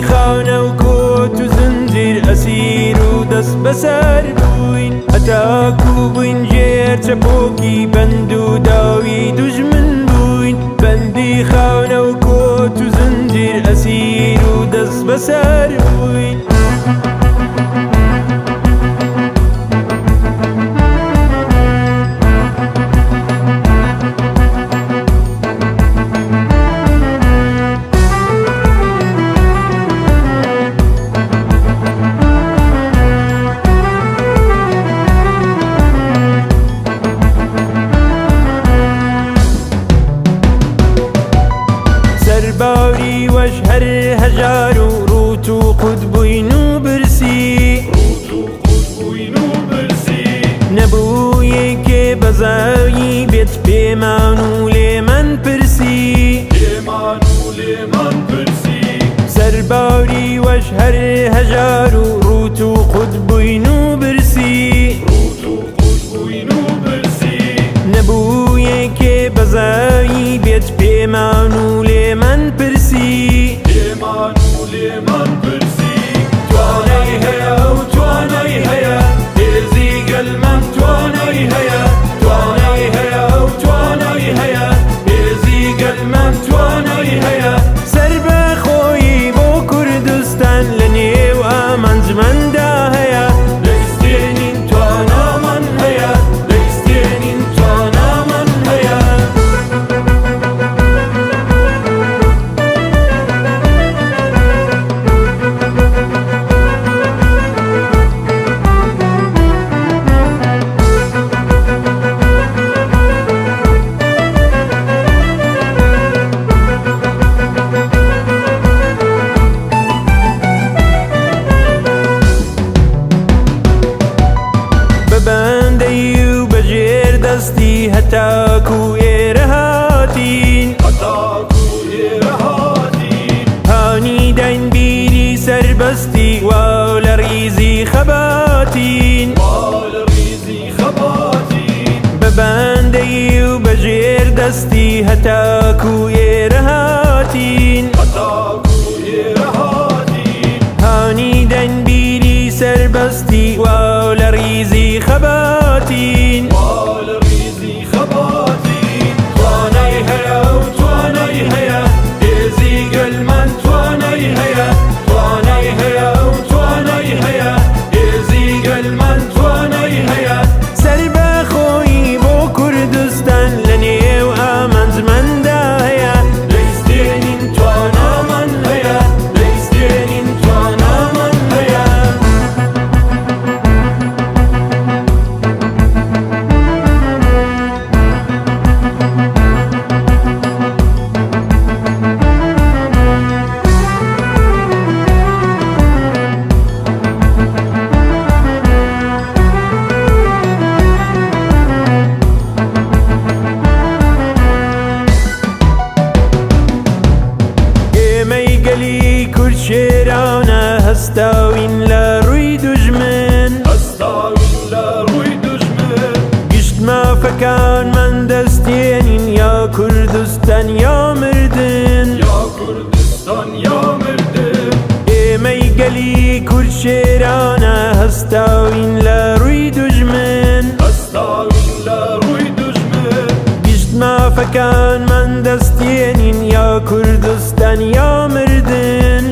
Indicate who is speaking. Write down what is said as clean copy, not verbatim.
Speaker 1: بەندیخانە و کۆت و زنجیر ئەسیر و دەست بەسەر بووین، هەتاکو بووین ژێر چەپۆکی بەند و داوی دوژمن بووین. بەندیخانە و کۆت و زنجیر ئەسیر و دەست بەسەر بووین. سەرباری وەش هەر هەژار و ڕووت و قوت بووین و برسی، نەبوو یەکێ بەزایی بێت پێمان و لێمان پرسی. سەرباری وەش هەر هەژار و ڕووت و قوت بووین و برسی، نەبوو یەکێ بەزایی بێت پێمان و لێمان پرسی. توانای هەیە و توانای هەیە، هێزی گەلمان توانای هەیە. توانای هەیە و توانای هەیە، هێزی گەلمان توانای هەیە. سەربەخۆیی بۆ کوردستان لە نێو ئامانجماندا هەیە. دەیستێنین توانامان هەیە، دەیستێنین توانامان هەیە. بە بەندەی و بەژێر دەستی هەتاکو ئێرە هاتین، هانی داین بیری سەربەستی وا لە ڕیزی خەباتین. بە بەندەی و بەژێر دەستی هەتاکو ئێرە هاتین، هانی داین بیری سەربەستی وا لە ڕیزی خەباتین. توانای هەیە و توانای هەیە، هێزی گەلمان توانای هەیە. توانای هەیە و توانای هەیە، هێزی گەلمان توانای هەیە. سەربەخۆیی بۆ کوردستان لە نێو ئامانجماندا هەیە. دەیستێنین توانامان هەیە، دەیستێنین توانامان هەیە. ئێمەی گەلی کورد شێرانە هەستاوین لە ڕووی دوژمن، گشت مافەکانمان دەستێنین، یا کوردستان یا مردن. ئێمەی گەلی کورد شێرانە هەستاوین لە ڕووی دوژمن، گشت مافەکانمان دەستێنین، یا کوردستان یا مردن.